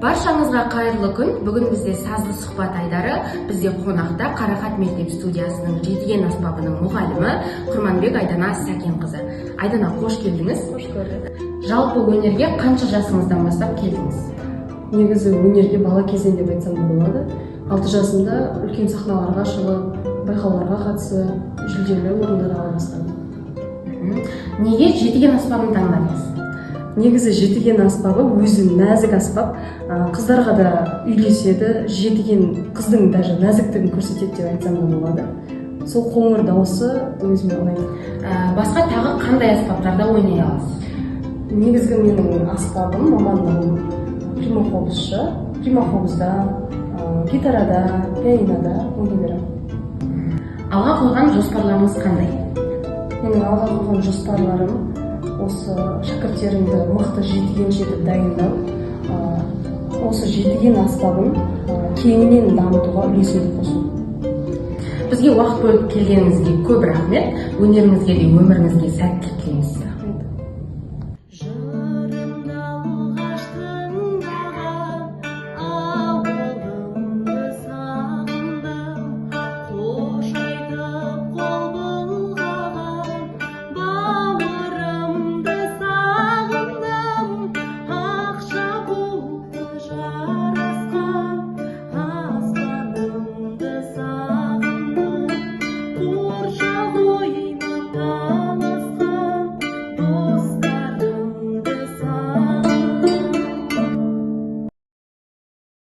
Баршаңызға қайырлы күн! Бүгін бізде сазды сұхбат айдары. Бізде қонақта Қарақат мектеп студиясының жетіген аспабының мұғалімі Құрманбек Айдана Сәкенқызы. Айдана, қош келдіңіз! Қош көрдік. Жалпы, өнерге қанша жасыңыздан бастап келдіңіз? Негізі, өнерге бала кезден деп айтсам да болады. 6 жасымда үлкен сахналарға шығып, байқауларға қатысып, жүлделі орындар ала бастадым. Неге жетіген аспабын таңдадыңыз? Негізі, жетіген аспабы өзі нәзік аспап, қыздарға да үйлеседі. Жетіген қыздың даже нәзіктігін көрсетеді деп айтсам да болады. Сол қоңыр дауысы өзіме ұнайды. Басқа тағы қандай аспаптарда ойнай аласыз? Негізгі менің аспабым, мамандығым примақобызшы. Примақобызда, гитарада, пианинода ойнай беремін. Алға қойған жоспарларыңыз қандай? Менің алға қойған жоспарларым: осы шәкірттерімді мықты жетігенші етіп дайындау, осы жетіген аспабын кеңінен дамытуға үлесімді қосу. Бізге уақыт бөліп келгеніңізге көп рахмет. Өнеріңізге де, өміріңізге сәттілік тілейміз.